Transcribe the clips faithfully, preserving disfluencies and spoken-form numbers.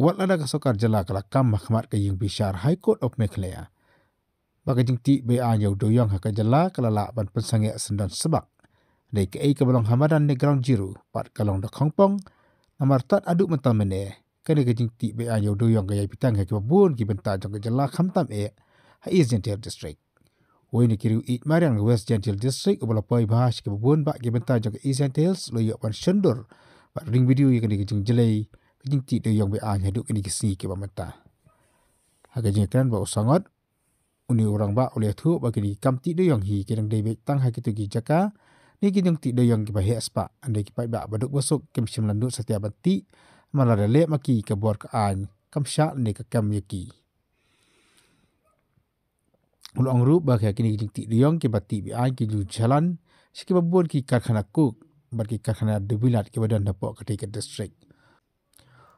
Wat lada ka sorkar jylla ka la kam ha khmat ka ïing bishar High Court of Meghalaya ba ka jingtih be-aiñ ïa u dewïong ha ka jylla ka la lah ban pynsangeh syndon sbak, dei kaei kaba long ha madan ne ground zero pat ka long da khongpong. Namar tad haduh mynta mynne kane ka jingtih be-aiñ ïa u dewïong ka ïai pyrtang ha kiba bun ki bynta jong ka jylla, khamtam eh ha East Jaintia District. Uwei na ki riew ïeit mariang na West Jaintia District uba la poi bha sha kiba bun bah ki bynta jong ka East Jaintia Hills u la ïoh ban shon dur bad ring video ïa kane ka jingjlei ka jingtih dewïong be-aiñ haduh kine ki sngi kiba mynta. Ha ka jingkren bad u Sangot, une u rangbah u la ïathuh ba kine ki kam tih dewïong hi ki dang dei beit tang ha kito ki jaka ne ki jingtih dewïong kiba heh spah, hynrei ki paidbah ba duk ba suk kim shym la nud satia ban tih, namar lada leh ma ki ka bor ka aiñ kam shah ne ka kem ïa ki. U la ong ruh ba ha kine ki jingtih dewïong kiba tih be-aiñ ki ju shalan sha kiba bun ki karkhana coke bad ki karkhana dewbilat kiba don hapoh katei ka district.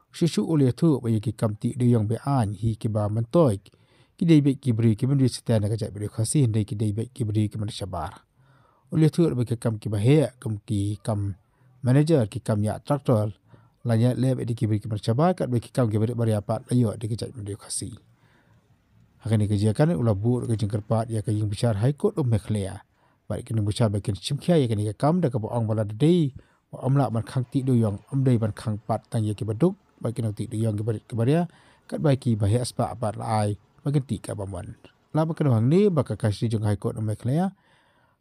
Shuh shuh u la ïathuh ba ïa ki kam tih dewïong be-aiñ hi kiba myntoi ki dei beit ki briew kiba nud satia na ka jaitbynriew Khasi, hynrei ki dei beit ki briew kiba nud shabar. U la ïathuh ba ki kam kiba heh kum ki kam manager, ki kam ïa tractor, la ïa leh beit da ki briew kiba nud shabar, katba ki kam kiba rit baria pat la ïoh da ka jaitbynriew Khasi. Ha kane ka jingkren u la buh ruh ka jingkyrpad ïa ka ïing bishar High Court of Meghalaya bad ki nongbishar ba kin shim khia ïa kane ka kam, da kaba ong ba lada dei ba ym lah ban khang tih dewïong, ym dei ban khang pat tang ïa kiba duk bad ki nongtih dewïong kiba rit kiba baria, katba kiba heh spah pat la ai ba kin tih kaba mon. Lah ban kynmaw hangne ba ka custody jong High Court of Meghalaya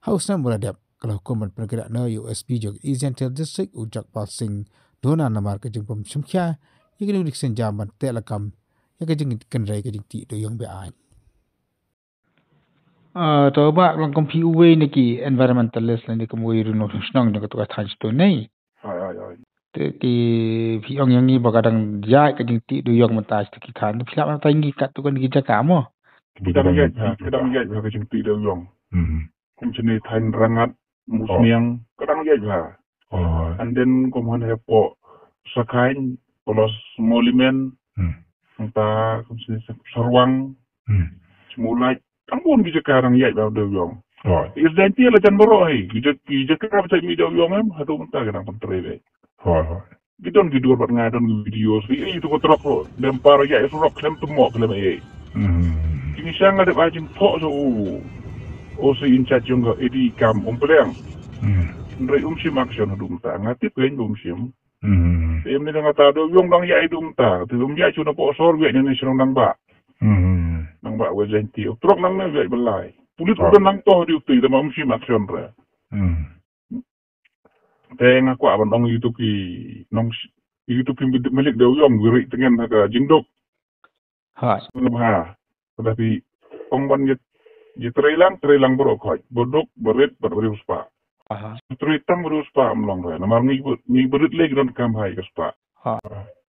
ha u snem ba la dep ka la hukum ban pynkynriah noh ïa u S P jong East Jaintia District u Jagpal Singh Dhona namar ka jingbym shim khia ïa kane ka jingsienjam ban teh lakam ïa ka jingkynrei ka jingtih dewïong be-aiñ. Ah, to bah, long kum phi uwei na ki environmentalist lane kum uwei ruh na shnong jong katu ka thaiñ Shnong Shatun ne. Hooid, hooid, hooid. Te ki phi ong ïa ngi ba ka dang ïaid ka jingtih dewïong mynta sha ki thaiñ. Phi lah ban batai ngi katto katne ki jaka mo? Ki dang ïaid, ha, ki dang ïaid ha ka jingtih dewïong. Hmm. Kum shane thaiñ Rangad, Musniang, ka dang ïaid bha. Oh. And then kum hangne hapoh Sakaiñ, Polos Molimen, hmm, nangta kum shane Sarwang, hmm, Shmulait, tang bun ki jaka dang ïaid bha dewïong. Oh. East Jaintia la jan baroh hi, ki ja-, ki jaka ba ïaid mih dewïong em, haduh mynta ki dang pyntrei beit. Oh, oh. Ki don ki dur bad nga don ki video, shu ïohi tu ka trok ruh, lem par ïa surok khlem tymmoh khlem ei. Hmm. Ki ngi sha nga dep ai jingthoh sha u O C in charge jong ka A D Kam Umpliang. Hmm. Hynrei um shim action haduh mynta, nga tip kein ba um shim. Hmm. Te ym ne dang ata dewïong dang ïaid haduh mynta, te um ïaid shu na Pohsor, ïaid ne shnong Nangbah. Hmm. Nangbah West Jaintia. U trok nangne ïaid ba lai. Pulit u don nangto ha duty, te ma um shim action re. Hmm. Te nga kwah ban ong ïa kito ki nong, ïa kito ki malik dewïong, ki rieh tngen ha ka jingduk. Hooid. Ngam ha. Lada phi ong ban ïa, ïa trei lang, trei lang baroh khoit. Ba duk, ba rit, bad briew spah. Aha. Trei tang briew spah ym long re. Namar ngi ba, ngi ba rit lei ki donkam ha ïa ka spah. Ha.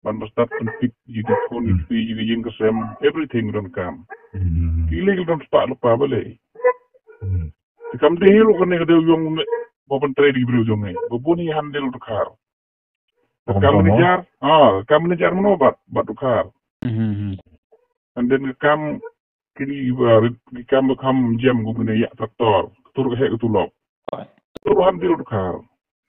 Ban ba stad pyntip ïa ki khun, ïa ki, ïa ki ïing ki sem, everything ki donkam. Hmm. Ki lei ki don spah lypa balei. Hmm. Te kam dei hi ruh kane ka dewïong me, ba pyntrei da ki briew jong ngi. Ba bun hi handle u dkhar. Ka kam manager, ah, kam manager mano bad, bad u dkhar. Mhm. And then ka kam kini ba rit, ka kam ba kham jem kum kine ïa tractor. Tur ka heh ka tulop. Tur handle u dkhar.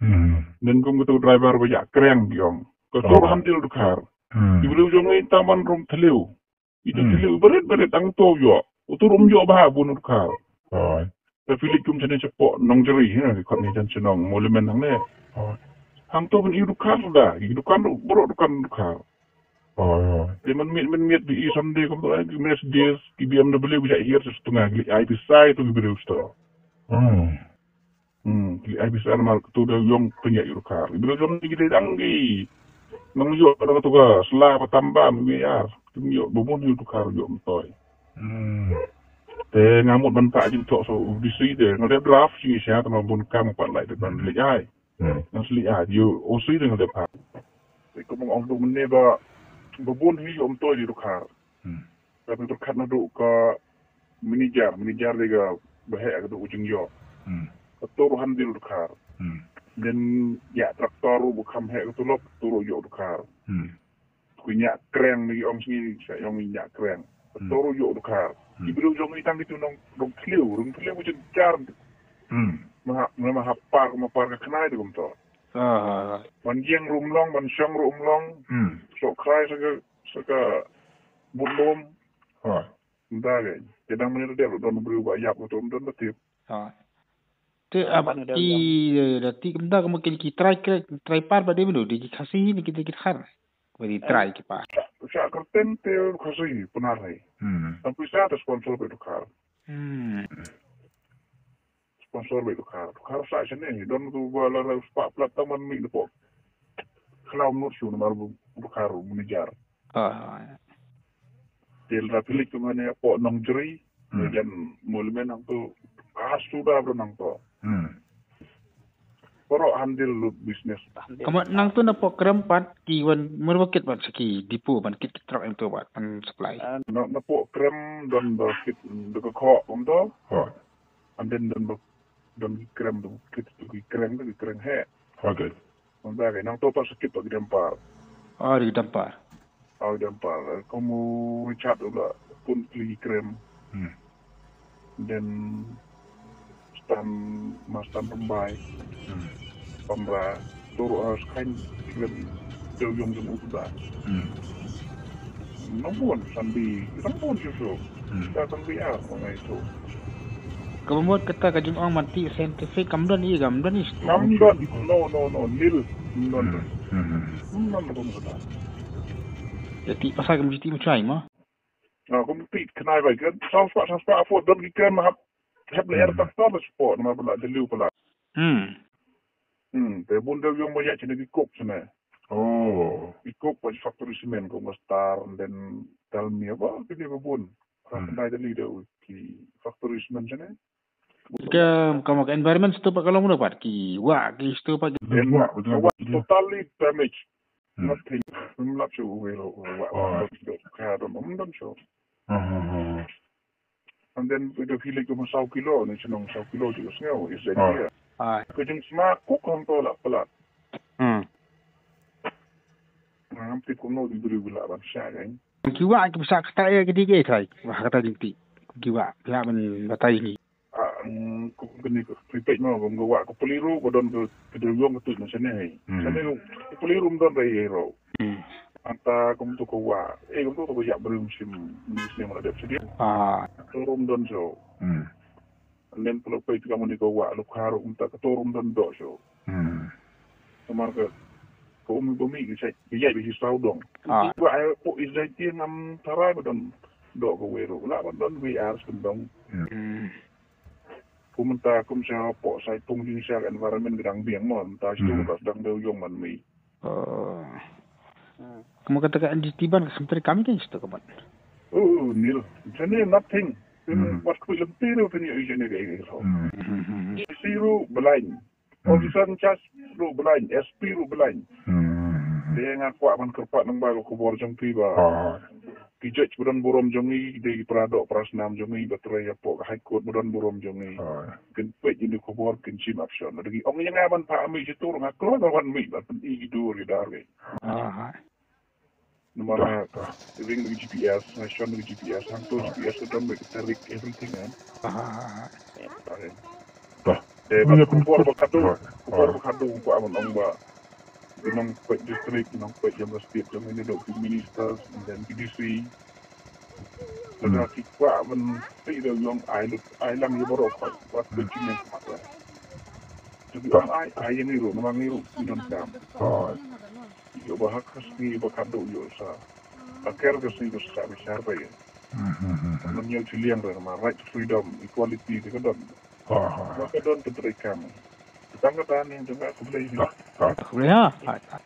Mhm. Then kum kito driver ba ïa kreng ki ong. Ka tur handle u dkhar. Mhm. Ki briew jong ngi tang ban rung thliew. Ito thliew barit barit tang to ïoh. Uto ruh um ïoh bha bun u dkhar. Hooid. Te phi leit kum shane shapoh Nongjri, ha, ki khot ne jan shnong Molimen hangne. Hooid. Hangto ban ïoh dkhar suda, ïoh dkhar ruh, baroh dkhar dkhar. Hooid, hooid. Te man miet, man miet phi i Sunday kumto, eh, ki Mercedes, ki B M W, ki jait hiar sha stunga, ki leit ai pisa ïa kito ki briew sha to. Hmm. Hmm, ki ai pisa namar kito dewïong pynïaid ïa u dkhar. Ki briew jong ngi ki dei dang ki nang ïoh da kato ka sla ba tam bam ïa ar. Kim ïoh ba bun ïa u dkhar ïoh myntoi. Hmm. Te nga mut ban phah jingthoh sha u D C te nga dep draft shisha te ma bun kam pat lait te ban leit ai. Hmm. Nang sli ai ïa u O C te nga dep phah. Te kumba nga ong tu mynne ba ba bun hi ïoh myntoi ïa u dkhar. Hmm. Ka pyrkhat naduh ka manager, manager dei kaba heh ka duh u jingïoh. Hmm. Ka tur handle u dkhar. Hmm. Then ïa tractor ruh ba kham heh ka tulop, tur ruh ïoh u dkhar. Hmm. Ki ñiah kreng ne ki ong sngi, sa ong ñiah kreng. Ka tur ruh ïoh u dkhar. Hmm. Ki briew jong ngi tang kito nong rung thliew, rung thliew u jingjar. Hmm. Ma ha, ma ha par, ma par ka khnai te kumto. Ah, ah, ah. Ban ïeng ruh um long, ban shong ruh um long. Hmm. Soh Krai sa ka, sa ka bun lum. Ha. Nda ke. Te dang mane dep don briew ba ïap to don ba tip. Ha. Te aba ki da ti kumta ka mungkin ki trai kre, trai par ba de menu di ki Khasi ni ki de ki khar. Ba di trai ki par. Sa kerten te Khasi Pnar hai. Hmm. Tapi sa ta sponsor ba tu khar. Hmm. Sponsor ba tu khar. Tu khar sa sene don tu ba la ra spah plat taman mi depo. Khlaw mut shu namar bu khar manager. Ah. Til ra pilik tu mane po nong jri. Hmm. Jan monumen nang tu. Ah, suda bro nang tu. Hmm. Poro handle lut business. Kamat nang tu na po krem pat ki wan merwakit pat saki dipu ban kit truk em tu pat ban supply. Na, na po krem don ba kit de ka kho em tu. Ha. And then don ba don ki krem tu kit tu ki krem tu ki krem he. Okay. Nang tu pat sakit pat ki dampar. Oh, di dampar. Au dampar, eh, komu Richard ula pun kli krem. Hmm. Den stan, ma stan pembai. Hmm. Pamra, turu as kain krem. Deu yong jong uda. Hmm. Nambun, sambi, nambun susu. Hmm. Kita sambi ah, mengai tu. Ka mut kata ka jingong mati scientific kam don i kam don i. Kam don, no, no, no, nil. Kam don. Hmm, hmm, hmm. Kam don kata. Ïa ti pasal kam jiti machai ma. Ah, kum ti khnai bai kan. Saw spah, saw spah afford don ki kan hap. Hap le er tak star sport ma pala deliu pala. Hmm. Hmm, te bun deu yong ba ïa chine ki kok chine. Oh. Ki kok ba factory cement ko ma star and then tell me about ki deu bun. Ra khnai deliu deu ki factory cement chine. Ka, ka, ka environment sto pa ka long pat ki wah, ki sto pa ki. Then wah, wah, wah, totally damage. Hmm. Nothing. Mlap shu wah, wah, wah, wah, ka dom, dom, dom shu. Ah, ah, ah. And then we do kilo ko saw kilo, ni chnong saw kilo ju sngew, is that clear? Ah. Ko jing sma ko kon to la pala. Hmm. Ngam tip ko no di bri wala ban sha kan. Ki wah ki sa kata ïa ki dige thai. Wah kata jing ti. Ki wah, ki wah ban batai ni. Ah, mm, ko kini ko pripet mo ko wah ko peliru ko don ko kedriung ko tu na sene hai. Hmm. Sene ko peliru don rai ro. Hmm. Anta ko tu ko wah. Eh, ko tu ko yak beri musim musim ada sedih. Ah. Turun don so. Hmm. And then kalau peit ka muni ko wah lu kharu um ta ka torum don do so. Hmm. Namar ka ko umi bumi ki sai ki yai bi saw dong. Ah. Ba ai ko izai ti ngam tara ba don do ko weru. La ba don wi ar sendong. Hmm. Hmm. Kum ta kum sa po sai pung jing sa environment gedang biang mo ta stu ba sedang deu yong man mi. Oh. Hmm. Kamu kata ka N D T ban ka sentri kami kan stu kaman. Oh, nil. Sene nothing. Hmm. Wat ku lem tiru kan ya ujene ka iro. Hmm. Hmm. Siru blind. Hmm. Officer in charge ru blind, S P ru blind. Hmm. Dia nga kwah ban kyrpad nang ba ko khubor jong phi ba. Ah. Ki judge ba don burom jong ngi, dei para doh para snam jong ngi, ba trei hapoh ka High Court ba don burom jong ngi. Ah. Kin peit ïa ni khubor kin shim action. Lada ki ong ïa nga ban phah mih shitur nga kloi ban wan mih ban pyni ki dur ki dar ki. Ah. Namar nga ring da ka G P S, nga shon da ka G P S, hangto G P S ka don bad ka tarik, everything kan. Te ba ka khubor ba khadduh, khubor ba khadduh, khubor ba khadduh, khubor ba khadduh, ki nongpeit district, ki nongpeit jong ka state, jong ki dok ki ministers, and then ki D C. Lada ki kwah ban tei da yong ai lut, ai lang ïa baroh khoit, wat ba jingeh khmat. Te ki ong ai, ai ïa ngi ruh, namar ngi ruh ki donkam. Ïoh ba ha Khasi ba khadduh ïoh sa. Ba ker Khasi ba sa bishar ba ïa. Hmm, hmm, hmm, hmm. Ngan ïoh chiliang re ma right to freedom, equality te ka don. Ha, ha, ha. Ba ka don te trei kam. Tang kata ni jong ka khublei ni. Ha, ha. Khublei ha. Ha, ha.